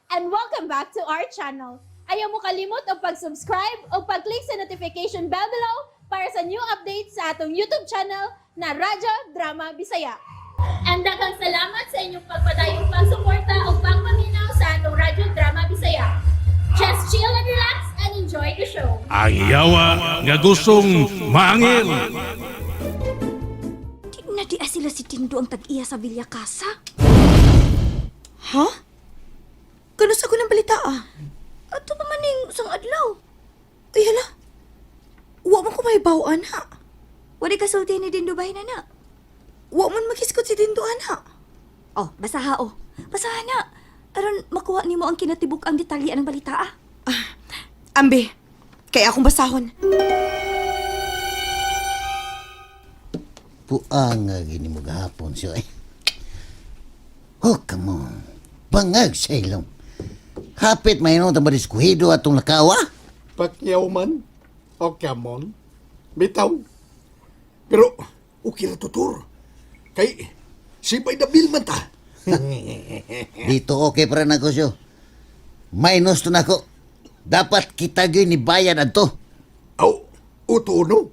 And welcome back to our channel. Ayaw mo kalimot og pag-subscribe o pag-click sa notification bell below para sa new updates sa atong YouTube channel na Radyo Drama Bisaya. And daghang salamat sa inyong pagpadayong pagsuporta o pagpaminaw sa atong Radyo Drama Bisaya. Just chill and relax and enjoy the show. Ang yawa nga gustong maangil. Di na di sila si Dindo ang tag-iya sa Villa Casa. Ha? Kanus-a ko ng balita ah. Ato pa man ning usang adlaw. Ay hala. Wa man ko mahibaw ana. Wala ka sulti ni Dindo bahin na na. Wa man maghisgot si Dindo ana. Oh, basaha oh. Basaha na. Aron makuha nimo ang kinatibuk ang detalye ng balita ah. Ambi, kay akong basahon. Puang nga gini mo gahapon siya eh. Oh, come on. Bangag sa ilong. Hapit may nung tamadiskuhido atong lakawa. Pacquiao man. O come on. Bitaw. Pero, okay ra to, Tor. Kay, sipay na bill man ta. Dito okay para nako siyo. Minus to nako. Dapat kita gyud ni bayan adto. Aw, uto no.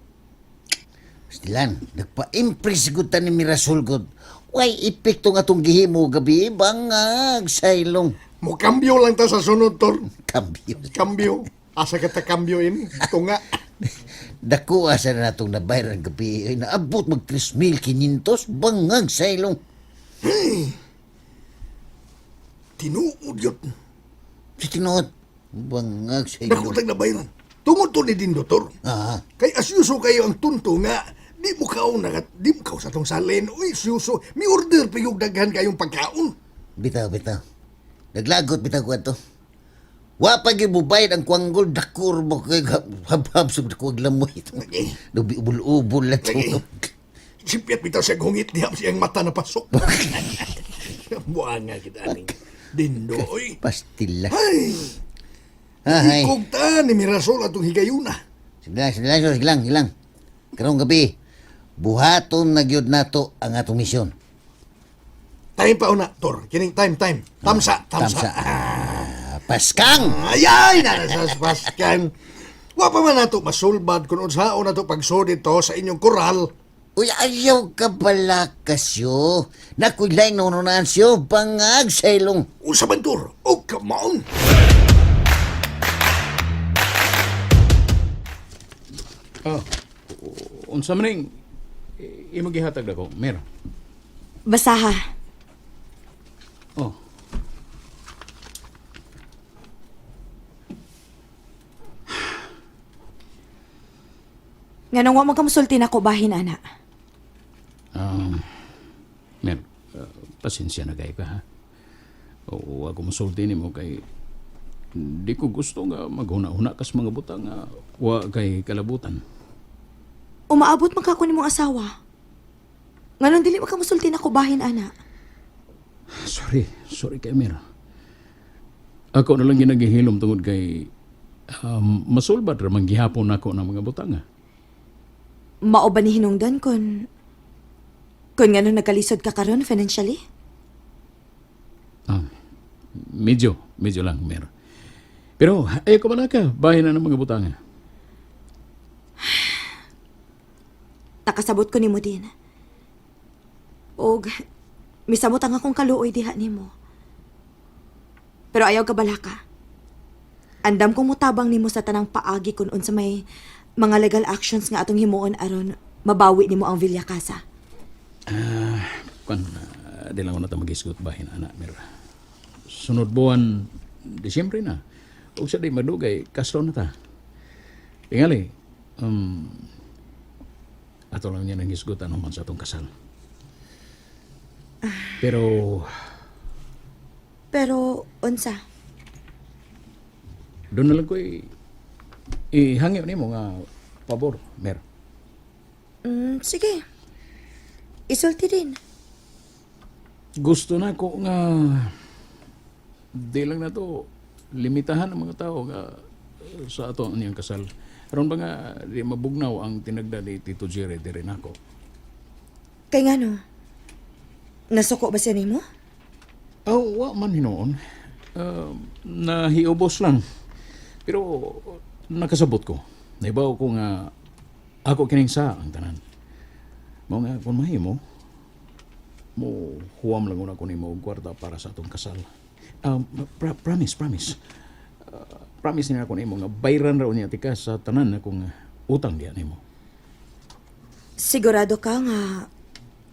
Stilan, nagpa-impress gud ta ni Mirasol gud. Way epekto nga atong gihimo gabi bangag sa ilong. Mo kambyo lang ta sa sunod, Tor. Kambyo. Kambyo. Asa ka ta kambyo ini? Tunga. Dako asa na natong nabayaran gabi ay naabot mag 3,500 bangag sa ilong. Tinuod yun. Sa tinuod, bangag sa Dako ilong. tag nabayaran. Tungod to ni Dindo, Tor. Ah, Kay asyuso kayo ang tunto nga. Di mo kao na, di mo kao sa tong salin. Uy, asyuso. Mi order pa yung daghan kayong pagkaon. Bitaw, bitaw. Naglagot bitaw ko ato. Wa pa gyud mubayad ang kwanggol dakor mo kay habhab sa dako ang lamoy ito. Lagi. Dubi ubol-ubol na Lagi. to. Sipyat bitaw siya gungit diha siyang mata na pasok. Buang nga kita aning Dindo, oy. Pastila. Ay, Ay. ikog ta ni Mirasol atong higayuna. Sige lang, sige lang, sige lang, sige lang. Karong gabi, buhaton na gyud nato ang atong misyon. Time pa una, Tor. Kining time, time. Tamsa, tamsa. Tamsa. Ah, paskang! Ay, ay, nasa paskan. Wa pa man nato masulbad kung unsaon nato pagsud dito sa inyong koral. Uy, ayaw ka pala kasyo. Nakuy laing nununaan siyo, bangag sa ilong. Unsa man, Tor? Oh, come on. Oh, unsa man ning imong gihatag nako, Mer? Basaha. Oh. Nganong wa man ka mosulti nako bahin ana. Um, Mer, pasensya na kay ka ha. Oo, ako musulti nimo kay di ko gusto nga maghuna-huna kas mga butang nga wa kay kalabutan. Umaabot man ka ko nimong asawa. Nganong dili man ka mosulti nako bahin ana. Sorry, sorry kay Mer. Ako na lang ginaghihilom tungod kay masulbad ra man gihapon nako ng mga butang. Ah. Mao ba ni hinungdan kon nganong nagkalisod ka karon financially? Ah, medyo, medyo lang, Mer. Pero ayaw ko ka, bahin na ng mga butang. Ah. Nakasabot ko nimo din. Og misamot ang akong kaluoy diha nimo. Pero ayaw ka balaka. Andam kong mutabang nimo sa tanang paagi kun unsa may mga legal actions nga atong himuon aron mabawi nimo ang Villa Casa. Kan, di lang ko na ta mag-isgot bahin, anak, Mer. Sunod buwan, Disyembre na. Ug sa di madugay, kaslo na ta. Tingali, ato lang niya nang isgutan human sa atong kasal. Pero, Pero unsa? doon na lang ko ihangyo nimo nga pabor, Mer. Sige. Isulti din. Gusto na ko nga di lang na to limitahan ang mga tao nga sa ato ang niyang kasal. Aron ba nga di mabugnaw ang tinagda ni Tito Jerry diri nako. Kay ngano? Nasuko ba siya nimo? Oh, wa man hinuon. Nahiubos lang. Pero nakasabot ko. Naibaw ko nga ako kining sa ang tanan. Mao nga kung mahimo, mo huwam lang una ko nimo og kwarta para sa atong kasal. Promise, promise. Promise niya ako nimo nga bayran raw niya tika sa tanan akong utang diya nimo. Sigurado ka nga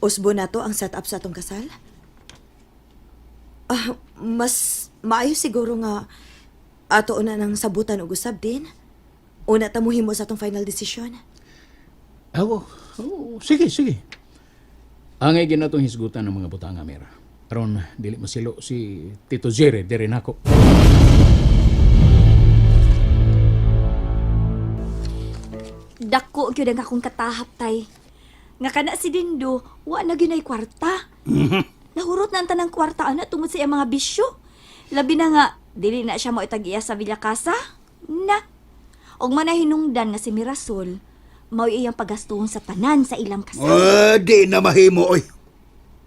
usbo na to ang setup sa atong kasal? Ah, mas maayo siguro nga ato una nang sabutan og usab din. Una ta mohimo sa atong final decision. Awo, oh, sige, sige. Angay ginatong hisgutan ng mga butang nga mera. Aron dili masilo si Tito Jerry diri nako. Dako gyud ang akong katahap tay. Nga kana si Dindo, wa na gyud ay kwarta. Nahurot na ang tanang kwarta ana tungod sa iyang mga bisyo. Labi na nga dili na siya moitag-iya sa Villa Casa. Na. Og manahinungdan nga si Mirasol, mao iyang pagastuhon sa tanan sa ilang kasal. Ah, di na mahimo, oy.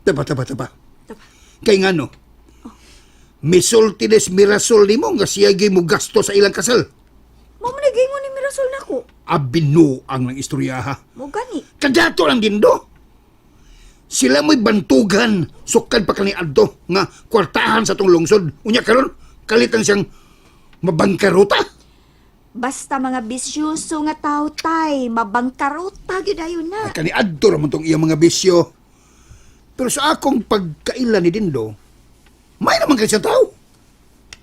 Taba, taba, taba. Taba. Kay nga no, misulti des Mirasol nimo nga siya gyud mo gasto sa ilang kasal. Mao man nagaingon ni Mirasol nako. Abinuang ng istorya ha. Mo gani. Kadato lang dindo. Sila mo'y bantugan, sukad pa kani adto nga kwartahan sa tong lungsod. Unya karon kalitan siyang mabangkaruta. Basta mga bisyoso nga tao tay, mabangkarota gyud ayon na. Ay, kani adto ra man tong iyang mga bisyo. Pero sa akong pagkaila ni Dindo, may naman kay siya tao.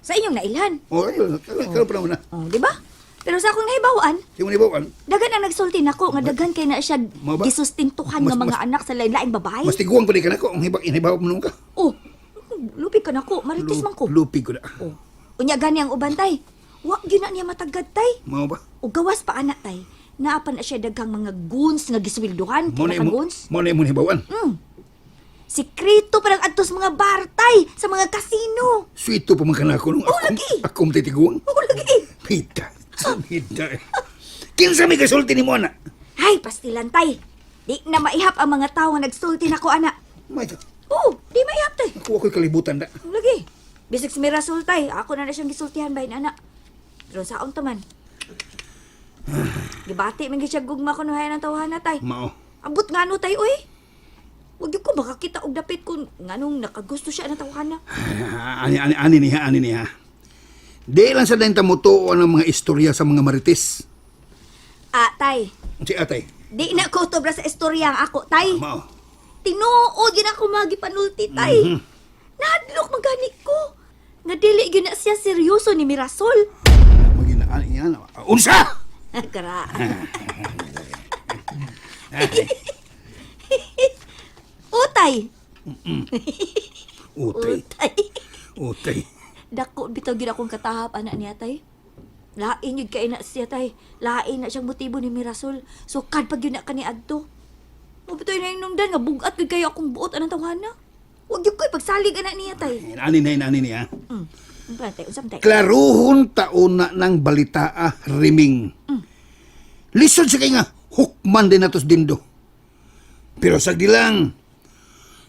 Sa inyong nailhan. O, ayun, karon pa naman na. Oh, di ba? Pero sa akong nahibawan, Di mo nibawan. daghan ang nagsulti nako nga daghan kay na siya Mao ba? gisustintuhan nga Mas- mga anak sa lain-laing babae. Mas tiguang pa ni ka nako, ang hibak inibaw mo nung ka. Oh, lupi ka nako, marites man ko. Lupi ko na. Oh. Unya gani ang uban tay. Wa gyud na niya matagad tay. Mao ba? O gawas pa anak tay. Naa pa na siya daghang mga goons nga gisweldohan, Mo na kaya ka imo, goons. mo na imo nibawan. Sikreto pa lang adto sa mga bar tay, sa mga kasino. Sweeto pa man ka nako nung Oh, lagi. akong titiguang. Oh, lagi. Pita, pita. Kinsa may kasulti ni mo ana? Hay, pastilan tay. Di na maihap ang mga tao nga nagsulti nako ana. May Oh, di maihap tay. ako ako'y kalibutan da. Lagi. Bisag si Mirasol tay, ako na na siyang gisultihan bahin ana. Pero saon ta man? Gibati man gyud siya gugma kuno hay ng tawhana tay. Mao. Abot ngano tay oy. Wag gyud ko makakita og dapit kun nganong nakagusto siya ng tawhana. Ani ani ani niya, ani niya. Di lang sa dahil tamutuo ang mga istorya sa mga marites. Ah, tay. Si atay. Di na ko tobra sa istorya ang ako tay. Mao. Tinuod gyud ako magipanulti tay. Nahadlok man gani ko. Nga dili gyud na siya seryoso ni Mirasol. Magina ani yan. Unsa? Kara. Utay. Utay. Utay. Utay. Dako bitaw gyud akong katahap ana niya tay. Lain yun kay na siya tay. Lain na siyang motibo ni Mirasol. Sukad pag yun na kani adto. Mo bitaw na inumdan nga bugat gyud kayo akong buot anang tawhana. Wag gyud ko'y pagsalig ana niya tay. Ani na ani niya. Unsa tay? Unsa tay? Klaruhon taon na ng balitaa riming. Lisod sa kay nga hukman din natos dindo. Pero sa dilang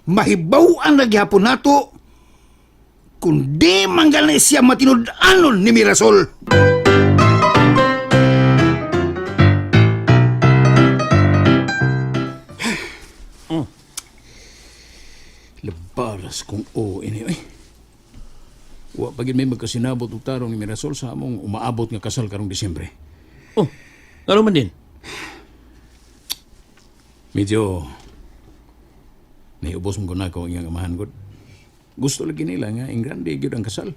mahibaw-an na gihapon nato kung di manggal na siya matinud-anon ni Mirasol. Labaras kong o ini oy. Wa pa gid may magkasinabot og tarong ni Mirasol sa among umaabot nga kasal karong Disyembre. Oh, ano man din? Medyo nahiubos mo ko na ako ang iyang amahan gud. Gusto lagi nila nga ingrande gyud ang kasal.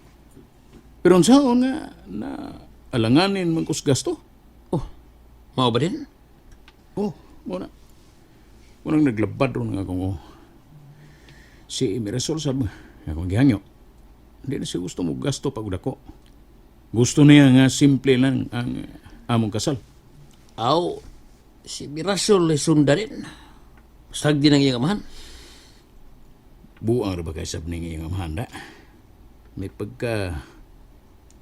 Pero unsaon nga na alanganin man kus gasto. Oh, mao ba din? Oh, mo na. Munang naglabad ron nga akong oh. Si Mirasol sab akong gihangyo. Hindi na siya gusto mo gasto pag dako. Gusto niya nga simple lang ang among kasal. Aw, si Mirasol ay sunda rin. Sag din ang iyang amahan. Buang ra ba kay sab ning iyang amahan da? May pagka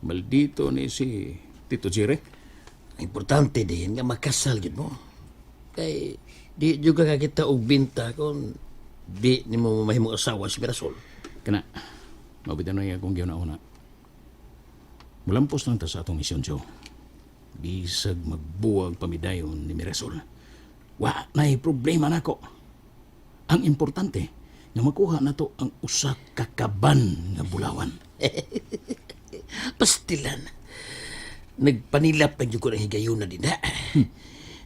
maldito ni si Tito Jire. Ang importante din nga makasal yun mo. Kay di juga ka kita og binta kung di nimo mahimong asawa si Mirasol. Kana, mabita na iya akong gihuna-una. Mulampos lang ta sa atong misyon, Joe. Bisag magbuwag pamidayon ni Mirasol. Wa na'y problema nako. Ang importante, nga makuha nato ang usa ka kaban nga bulawan. Pastilan. Nagpanilap na gyud ko ng higayuna din ha.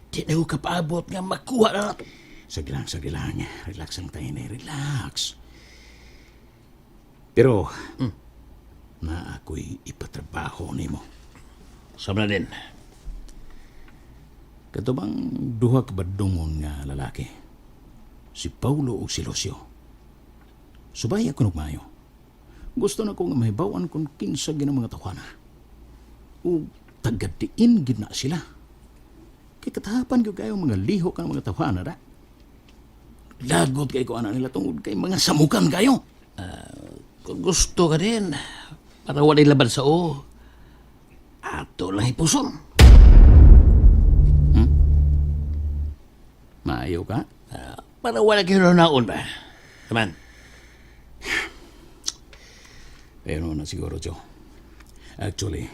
Di na ko kapaabot nga makuha na nato. Sige lang, sige lang. Relax lang tayo na, relax. Pero, na ako'y ipatrabaho nimo. Sama na din. Kato bang duha ka badungon nga lalaki? Si Paulo o si Lucio. Subay ako nagmayo. Gusto na ko nga mahibawan kung kinsa gina mga tawana. O tagadiin gid na sila. Kay katahapan gyud kayo mga liho ka ng mga tawana ra. Lagot kay ko ana nila tungod kay mga samukan kayo. Kung gusto ka din, para walay laban sa o, ato lang ipuson. Maayo ka? Para wala kayo naon ba? Kaman, Pero na siguro, Joe. Actually,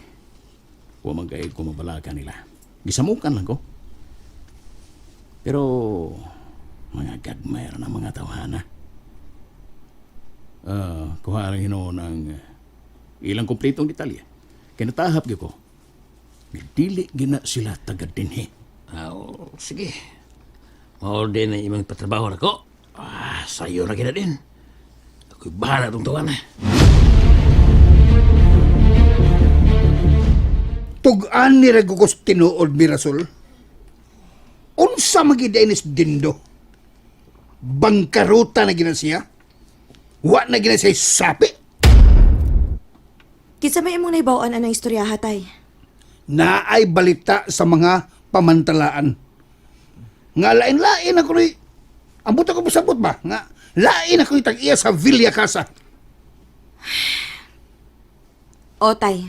wa man kay kumabalaka nila. Gisamukan lang ko. Pero, mga gagmay ra na mga tawhana. Ah, kuha lang hinuon ang ilang kompletong detalye. Kinatahap gyud ko. Dili gina sila taga dinhi. Ah, oh, sige. Mao din ang imong patrabaho na ko. Ah, sayo ra kita din. Ako'y bahala itong tuwan. Tugan ni Ragugos tinuod, Mirasol. Unsa magiday ni Dindo? Bangkaruta na gina siya? Wa na gina siya sapi? Kinsa may imong nahibaw-an anang istorya hatay? Naay balita sa mga pamantalaan. Nga lain-lain ako ni... Ambot ako pasabot ba? Nga lain ako ni tag-iya sa Villa Casa. O tay,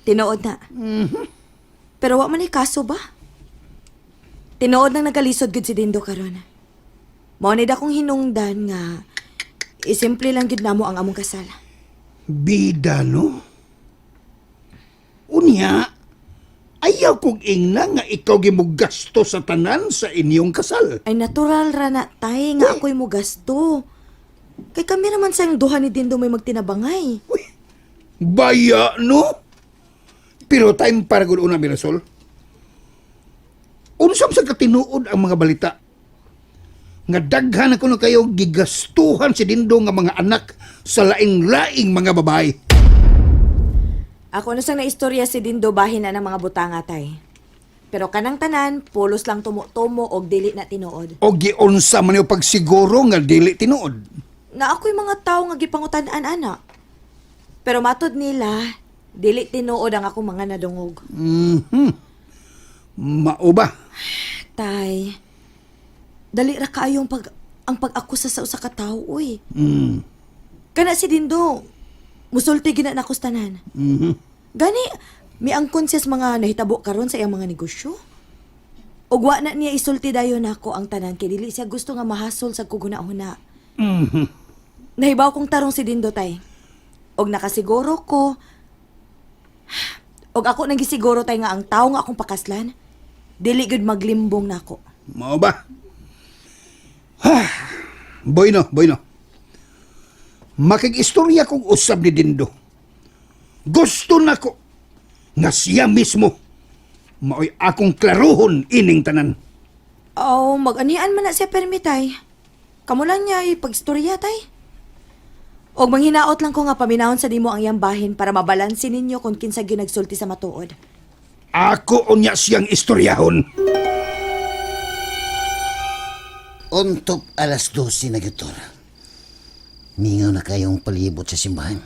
tinuod na. Pero wa man ay kaso ba? Tinuod nang nagalisod gud si Dindo karon. Mao ni akong hinungdan nga isimple lang gid namo ang among kasal. Bida, no? Unya, ayaw kong ingna nga ikaw gimugasto sa tanan sa inyong kasal. Ay natural ra na tay nga ako'y mo gasto. Kay kami naman sa duha ni Dindo may magtinabangay. Uy, baya, no? Pero time para gud una, Mirasol. Unsam sa katinuod ang mga balita? Nga daghan ako na kayo gigastuhan si Dindo nga mga anak sa laing-laing mga babae. Ako na sang naistorya si Dindo bahin na ng mga butanga tay. Pero kanang tanan, pulos lang tumo-tumo og dili na tinuod. O giunsa man yung pagsiguro nga dili tinuod. Na ako'y mga tao nga gipangutan-an ana. Pero matod nila, dili tinuod ang akong mga nadungog. Mao ba? Tay, dali ra kaayong pag ang pag-akusa sa usa ka tawo uy. Kana si Dindo, musulti gina nako sa tanan. Gani, miangkon siya sa mga nahitabo karon sa iyang mga negosyo. Ug wa na niya isulti dayon nako ang tanan kay dili siya gusto nga mahasol sa kuguna-huna. Nahibaw kong tarong si Dindo tay. Og nakasiguro ko Og ako nang gisiguro tay nga ang tawo nga akong pakaslan, dili gud maglimbong nako. Mao ba? Ha. Bueno, bueno. Makig-istorya kong usab ni Dindo. Gusto nako nga siya mismo mao'y akong klaruhon ining tanan. Oh, mag-anian man na siya permi tay. Kamo lang niya ipagstorya tay. Og manghinaot lang ko nga paminahon sa nimo ang iyang bahin para mabalanse ninyo kung kinsa gyud nagsulti sa matuod. Ako unya siyang istoryahon. Untop alas 12 na gyud, Tor. Mingaw na kayong palibot sa simbahan.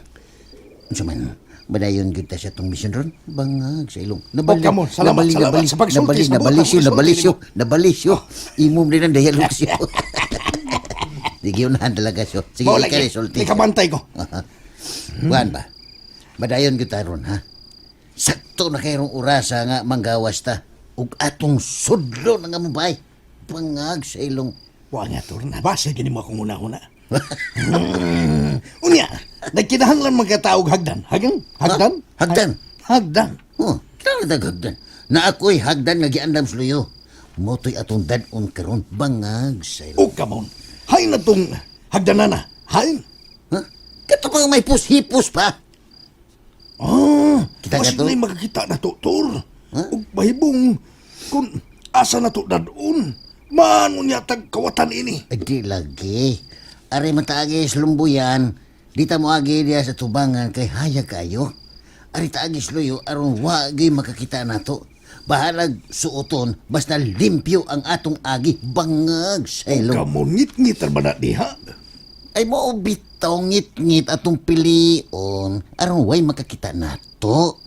Unsa man, badayon gyud ta sa tong misyon ron. Bangag sa ilong. Oh, come on. Salamat, salamat sa pagsulti, Nabali, sa butang nabalisyo, pagsulti nabalisyo, nabalisyo. Imom din ang dialog siyo. Di gyunahan talaga siyo. Sige, Mao ikaw lagi. sulti. Ikabantay ko. Kuan ba? Badayon gyud ta ron, ha? Sakto na kayong orasa nga manggawas ta. Ug atong sudlo na nga mabay. Bangag sa ilong. Wa nga, Tor. Nabasa gini mo akong una-una. Unya, Nagkinahanglan magkataog hagdan. Hagdan? Hagdan? Ha? Hagdan? Hagdan. Oh, kinahanglan tag hagdan. Na ako'y hagdan nga giandam sa luyo. Motoy atong dadon karon bangag sa Oh, come on. Hay na tong hagdanana. Hay. Ha? Kato pa nga may hipos pa. Ah, Kita mas ka to? na'y makakita na to, Tor. Ha? Ug mahibong kung asa na to dadon. Maano niya tag kawatan ini. Ay, di lagi. Ari mataagi sa lumbuyan, di ta mo agi diya sa tubangan kay hayag kayo. Ari taagi sa luyo aron wagi makakita nato. Bahalag suoton basta limpyo ang atong agi bangag sa ilong. Come on, ngit-ngit ba na diha? Ay mo bitaw ngit-ngit atong pilion aron way makakita nato.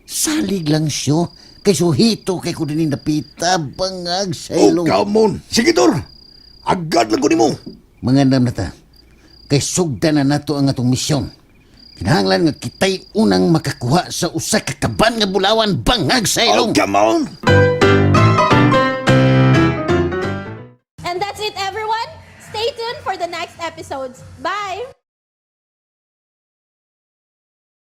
Salig lang siyo kay suhito kay ko dinhi napita bangag sa Oh, ilong. come on. Sige, Tor. Agad lang ko nimo. Mangandam na ta. Kay sugdan na nato ang atong misyon. Kinahanglan nga kita'y unang makakuha sa usa ka kaban nga bulawan bangag sa Oh, ilong. come on. And that's it, everyone. Stay tuned for the next episodes. Bye!